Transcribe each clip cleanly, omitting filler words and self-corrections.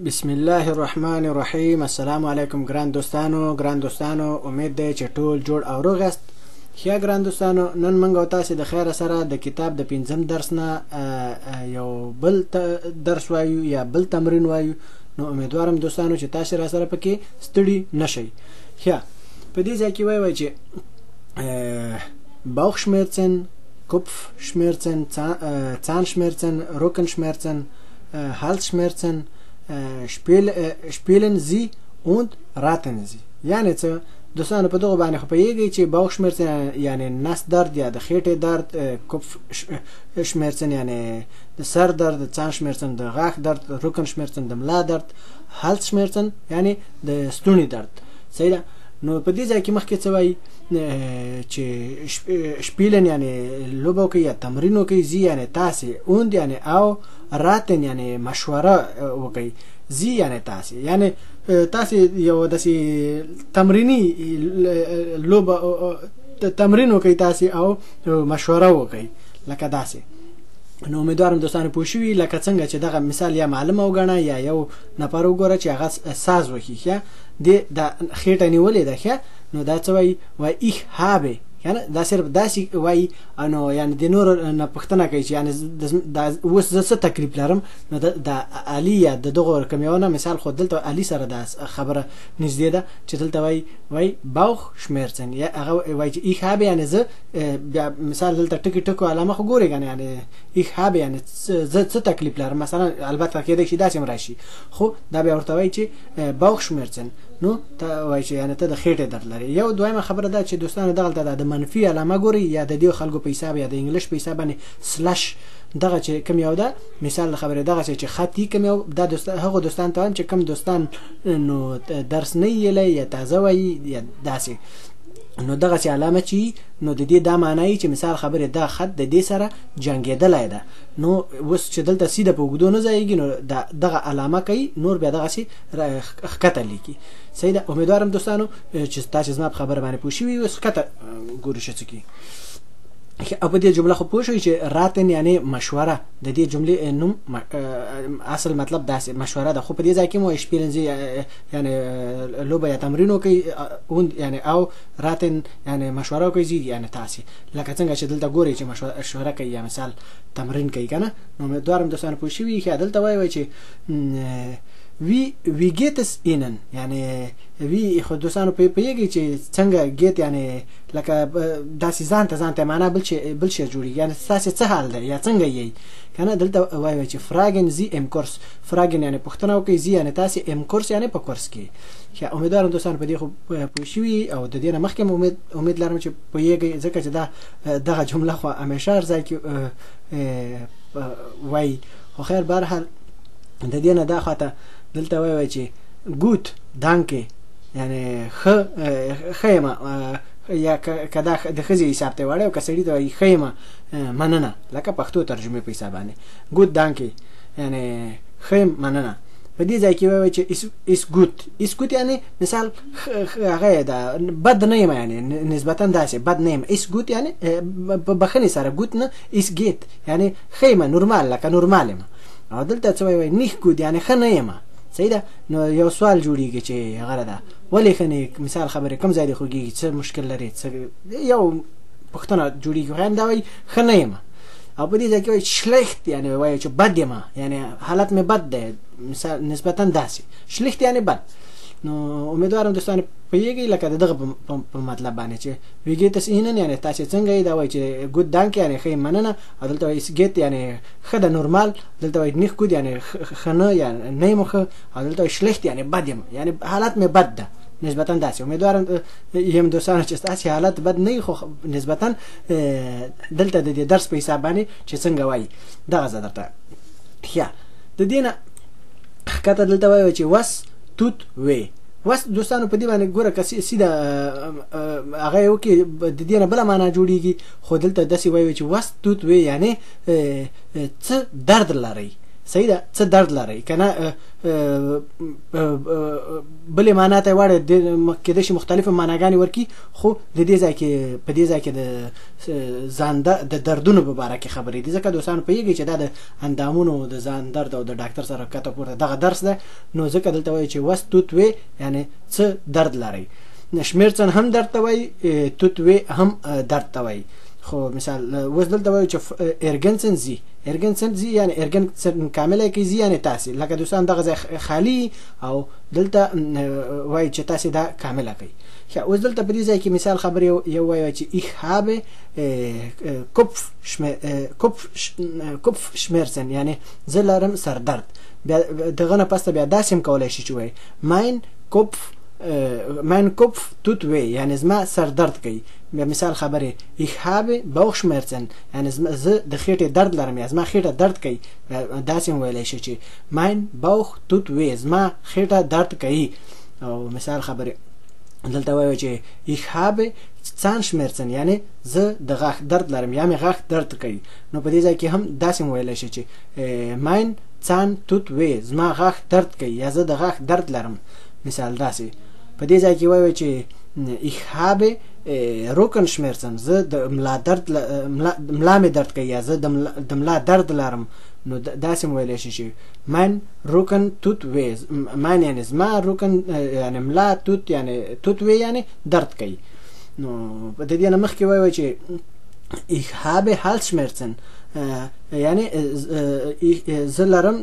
بسم الله الرحمن الرحیم. السلام علیکم ګران دوستانو، ګران دوستانو، امید دی چې ټول جوړ او روغ یاست. ښه ګران دوستانو، نن موږ او تاسې د خیره سره د کتاب د پنځم درس نه یو بل درس وایو یا بل تمرین وایو. نو امیدوارم دوستانو چې تاسې را سره پکې ستړي نه شئ. ښه، په دې ځای کې وایي چې Bauchschmerzen، Kopfschmerzen، Zahnschmerzen، Rückenschmerzen، Halsschmerzen، spielen Sie und raten Sie. یعنی څه دوستانو، په دغو باندې خو پوهېږئ چې Bauchschmerzen یعنی نس درد یا د خېټې درد، Kopfschmerzen یعنی د سر درد، Zahnschmerzen د غاښ درد، Rückenschmerzen د ملا درد، Halsschmerzen یعنی د ستوني درد. صحیح ده. نو په دې ځای کې مخکې څه وایي چې spielen یعنی لوبه وکړئ یا تمرین وکړئ، Sie یعنی تاسې، und یعنی او، raten یعنی مشوره وکړئ، Sie یعنی تاسې، یعنی تاسې یو داسې تمریني لوبه تمرین وکړئ تاسې او مشوره وکړئ لکه داسې. نو امیدوارم دوستانو پوه شوي. لکه څنګه چې دغه مثال یا معلم وګڼه یا یو نفر وګوره چې هغه ساز وهي، ښه دې دا خېټه نیولې ده، ښه نو دا څه وایي؟ وایي ich habe، کنه دا صرف داسې وایي. نو یعنې د نورو نه پوښتنه کوي چې یعنې دا اوس زه څه تکلیف لرم. نو د علي یا د دغو کوم یو نه مثال، خو دلته علي سره دا خبره نږدې ده چې دلته وایي وایي Bauchschmerzen، یا هغه وایي چې ich habe یعنې زه، بیا مثال دلته ټکي ټکو علامه خو ګورې که نه، یعنې ich habe یعنې زه څه تکلیف لرم مثلا. البته کېدای شي داسې هم راشي، خو دا بیا ورته وایي چې Bauchschmerzen، نو ته وایي چې یعنې ته د خېټې درد لرې. یو دویمه خبره ده چې دوستانو دغلته د منفي علامه ګوري یا د دې خلکو په حساب یا د انګلیش په حساب باندې slash دغه چې کوم یو ده، مثال د خبرې دغه چې خط یې کوم یو دا دوست هغو دوستان ته وایم چې کوم دوستان نو درس نه یلی یا تازه وایي یا داسې، نو دغسې علامه چې نو د دې دا معنی چې مثال خبرې دا خط د دې سره جنګېدلی ده. نو اوس چې دلته سیده په اوږدو نه ځایېږي نو دغه علامه کوي، نور بیا دغسې ښکته لیکي. صحیح ده. امیدوارم دوستانو چې تاسې زما په خبره باندې پوه شوي. اوس ښکته ګورو چې څه کېږي. او په دې جمله خو پوه شئ چې raten یعنی مشوره، د دې جملې نوم اصل مطلب داسې مشوره ده، خو په دې ځای کې مو spielen Sie یعنی لوبه یا تمرین وکړئ، und یعنی او، raten یعنی مشوره وکړئ، Sie یعنی تاسې، لکه څنګه چې دلته ګورئ چې مشوره کوي یا مثال تمرین کوي که نه. نو امیدوارم دوستانو پوه شوي. ښه، دلته وایي چې wie geht es Ihnen، یعنی wie خو دوستانو پوهېږئ چې څنګه geht یعنی لکه داسې ځان ته ځان ته معنا بل شی بل شی جوړېږي، یعنې ستاسې څه حال دی یا څنګه یئ که نه. دلته وایي چې fragen Sie im Kurs، fragen یعنې پوښتنه وکړئ، Sie یعنې تاسې، im Kurs یعنې په کورس کې. ښه، امیدوارم دوستانو په دې خو پوه شوي او د دې نه مخکې هم امید لرم چې پوهېږئ، ځکه چې دا دغه جمله خو همیشه هر ځای کې وایي. خو خیر بهرحال د دې نه دا خواته دلته وایي چې gut danke یعنې ښه ښه یم، یا که دا د ښځې حساب ته واړوي او که سړي ته وایي ښه یم مننه، لکه پښتو ترجمې په حساب باندې gut danke یعنې ښه یم مننه. په دې ځای کې وایي چې ist gut، ist gut یعنې مثال هغه ده بد نه یم، یعنې نسبتا داسې بد نه یم. ist gut یعنې په بخښنې سره gut نه، es geht یعنې ښه یم، نورمال لکه نورمال یم. او دلته څه وایي nicht gut یعنې ښه نه یم. صحیح ده. نو یو سوال جوړیږي چې هغه ده ولې ښه نه یې، مثال خبرې کوم ځای دې خوږېږي، څه مشکل لرې، څه یو پوښتنه جوړیږي. خو دا وایي ښه نه یم. او په دې ځای کې وایي schlecht یعنې وایي چې بد یم، یعنې حالت مې بد دی، مثال نسبتا داسې schlecht یعنې بد. نو امیدوارم دوستانو پوهېږئ لکه د دغه په مطلب باندې چې wie geht es Ihnen یعنې تاسې څنګه یې، دا وایي چې gut danke یعنې ښه یم مننه، او دلته وایي es geht یعنې ښه ده نورمال، دلته وایي nicht gut یعنې ښه نه یا نه یم ښه، او دلته وایي schlecht یعنې بد یم، یعنې حالت مې بد ده نسبتا داسې. امیدوارم یم دوستانو چې ستاسې حالت بد نه وي، خو نسبتا دلته د دې درس په حساب باندې چې څنګه وایي دغه زه درته. ښه، د دې نه ښکته دلته وایي چې was tut weh. was دوستانو په دې باندې ګوره که سیده هغه یې وکړي د دې نه بله معنا جوړېږي، خو دلته داسې وایي چې was tut weh یعنې څه درد لرئ. صحیح ده، څه درد لرئ که نه بلې معنا ته یې واړوي، کېدای شي مختلفې معناګانې ورکړي، خو د دې ځای کې په دې ځای کې د ځان د دردونو په باره کې خبرې دي، ځکه دوستانو پوهېږي چې دا د اندامونو د ځان درد او د ډاکتر سره کته پورته دغه درس ده، نو ځکه دلته وایي چې was tut weh یعنې څه درد لرئ. Schmerzen هم درد ته وایي، tut weh هم درد ته وایي. خو مثال اوس دلته وایو چې ergänzen Sie، ergänzen Sie یعنې ergänzen کامله کوي، Sie یعنې تاسې، لکه دوستان دغه ځای خالي او دلته وایي چې تاسې دا کامله کوي. ښه، اوس دلته په دې ځای کې مثال خبرې یو وایو چې ich habe Kopfschmerzen یعنې زه لرم سردرد. بیا دغه نه پسته بیا داسې هم کولی شي چې وایي mein Kopf tut weh یعنې زما سر درد کوي. بیا مثال خبرې ich habe Bauchschmerzen یعنې زه د خېټې درد لرم یا زما خېټه درد کوي. داسې هم ویلی شي چې mein Bauch tut weh زما خېټه درد کوي. او مثال خبرې دلته وایو چې ich habe Zahnschmerzen یعنې زه د غاښ درد لرم یا مې غاښ درد کوي. نو په دې ځای کې هم داسې هم ویلی شي چې mein Zahn tut weh زما غاښ درد کوي یا زه د غاښ درد لرم. مثال داسې په دې ځای کې وایو چې ich habe Rückenschmerzen زه د ملا درد ملا مې درد کوي یا زه د ملا درد لرم. نو داسې هم ویلی شي چې mein Rücken tut weh mein یعنې زما، Rücken یعنې ملا، tut یعنې tut weh یعنې درد کوي. نو د دې نه مخکې وایو چې ich habe Halsschmerzen یعنې زه لرم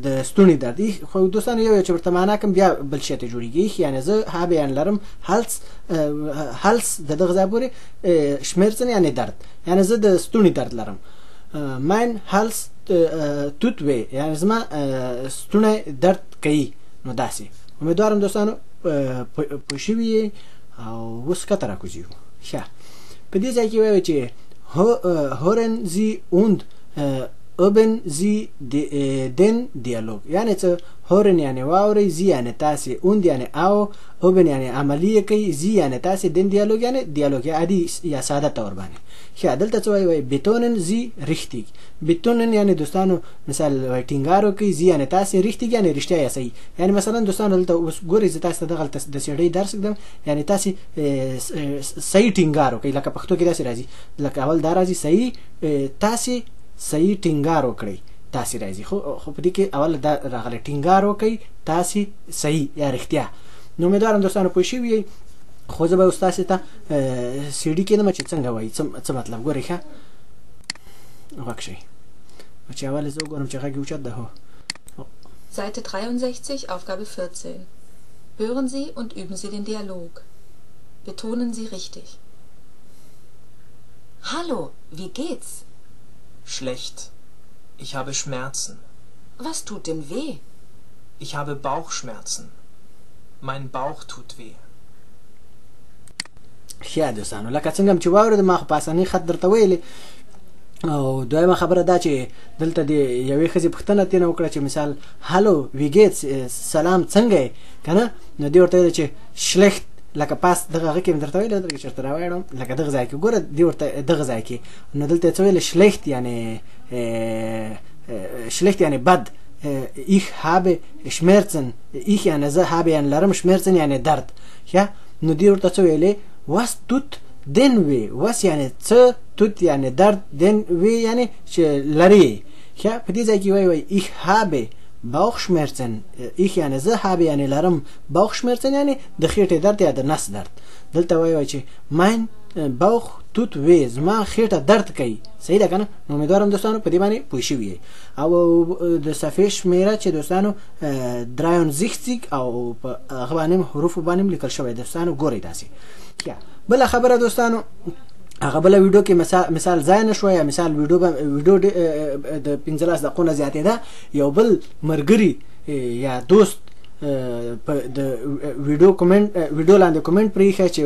د ستوني درد. خو دوستانو یو چې ورته معنا کوم بیا بل شی ته جوړېږي. ich یعنې زه، habe یعنې لرم، Hals Hals د دغه ځای پورې، Schmerzen یعنې درد، یعنې زه د ستوني درد لرم. mein Hals tut weh یعنې زما ستونی درد کوي. نو داسې امیدوارم دوستانو پوه شوي یئ. او اوس کښته راکوزیږو. ښه، په دې ځای کې وایو چې hören Sie und üben Sie den Dialog یعنې څه؟ hören یعنې واورئ، Sie یعنې تاسې، und یعنې او، üben یعنې عملي یې کوي، Sie یعنې تاسې، den Dialog یعنې دیالوګ یا عادي یا ساده طور باندې. ښه، دلته څه وایي؟ وایي betonen Sie richtig. betonen یعنې دوستانو مثال وایي ټینګار وکړئ، Sie یعنې تاسې، richtig یعنې رښتیا یا صحیح. یعنې مثلا دوستانو دلته اوس ګورئ زه تاسې ته دغلته د څېړۍ درس ږدم، یعنې تاسې صحیح ټینګار وکړئ، لکه پښتو کې داسې راځي، لکه اول دا راځي صحیح، تاسې صحیح ټینګار وکړئ تاسې راځي، خو په دې کې اول دا راغلی ټینګار وکړئ تاسې صحیح یا رښتیا. نو امیدوارم دوستانو پوه شوي یئ. خو زه به اوس تاسې ته سي ډي کېدم چې څنګه وایي، څه مطلب. ګورئ ښه، غوږ شئ چې اول زه وګورم چې غږ یې اوچت ده. هو. Seite 63, Aufgabe 14. Hören Sie und üben Sie den Dialog. Betonen Sie richtig. Hallo, wie geht's? Schlecht. Ich habe Schmerzen. Was tut denn weh? Ich habe Bauchschmerzen. Mein Bauch tut weh. ښه دوستانو، لکه څنګه چې واورېد ما خو په اسانۍ خط درته ویلې. او دویمه خبره دا چې دلته د یوې ښځې پوښتنه ترېنه وکړه چې مثال Hallo wie geht's سلام څنګه یې که نه، نو دې ورته ویل چې schlecht، لکه پاس دغه هغه کې مې درته ویل درته چېرته راواړم، لکه دغه ځای کې ګوره دې ورته دغه ځای کې، نو دلته یې څه ویل schlecht یعنې schlecht یعنې بد، ich habe Schmerzen، ich یعنې زه، habe یعنې لرم، Schmerzen یعنې درد. ښه، نو دې ورته څه ویلې was tut denn weh، was یعنې څه، tut یعنې درد، denn weh یعنې چې لرې. ښه، په دې ځای کې وایي وایي ich habe Bauchschmerzen، ich یعنې زه، habe یعنې لرم، Bauchschmerzen یعنې د خېټې درد یا د نس درد. دلته وایي چې mein Bauch tut weh زما خېټه درد کوي. صحیح ده که نه؟ نو امیدوارم دوستانو په دې باندې پوه شوي یئ. او د صفحې شمېره چې دوستانو 63 او په هغه باندې هم حروفو باندې هم لیکل شوی دوستانو ګورئ داسې. بله خبره دوستانو، هغه بله ویډیو کې مثال ځای نه شوه، یا مثال ویډیو د 15 دقیقو نه زیاتېده، یو بل ملګري یا دوست په د ویډیو کومنټ ویډیو لاندې کومنټ پرېښی چې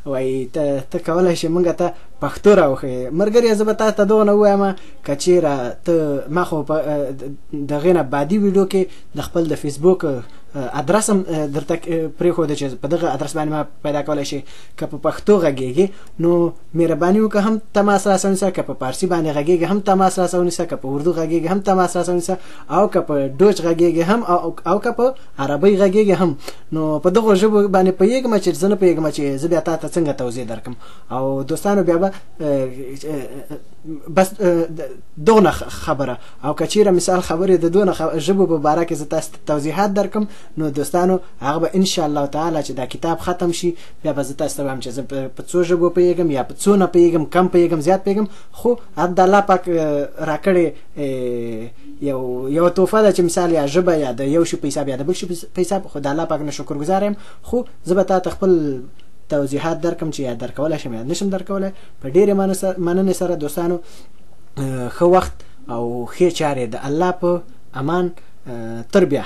وایي ته کولی شې موږ ته پښتو راوښیې. ملګریه زه به تا ته دغه نه ووایم که چیرې ته ما خو په دغې نه بعدي ویډیو کې د خپل د فیسبوک ادرس هم درته پرېښوده چې په دغه ادرس باندې ما پیدا کولی شي. که په پښتو غږېږي نو مهرباني وکړه هم تماس راسره ونیسه، که په پارسي باندې غږېږي هم تماس راسره ونیسه، که په اردو غږېږي هم تماس راسره ونیسه، او که په ډوچ غږېږي هم، او که په عربۍ غږېږي هم. نو په دغو ژبو باندې پوهېږم چې زه نه پوهېږم چې زه بیا تا ته څنګه توضیح درکړم. او دوستانو بیا به بس دغه خبره، او که چیرې مثال خبرې د دونه ژبو په باره کې زه تاسو ته توضیحات درکړم نو دوستانو هغه به ان شاء الله تعالی چې دا کتاب ختم شي بیا به زه تاسو ته وایم چې زه په څو ژبو پوهېږم یا په څو نه پوهېږم، کم پوهېږم، زیات پوهېږم. خو د الله پاک راکړې یو تحفه ده چې مثال یا ژبه یا د یو شي په حساب یا د بل شي په حساب، خو د الله پاک نه شکرګزار یم. خو زه به تا ته خپل توضیحات درکم چې یا درکولی شم یا نشم درکولی. په ډېرې مننې سره دوستانو ښه وخت او ښې چارې د الله په امان. تر بیا.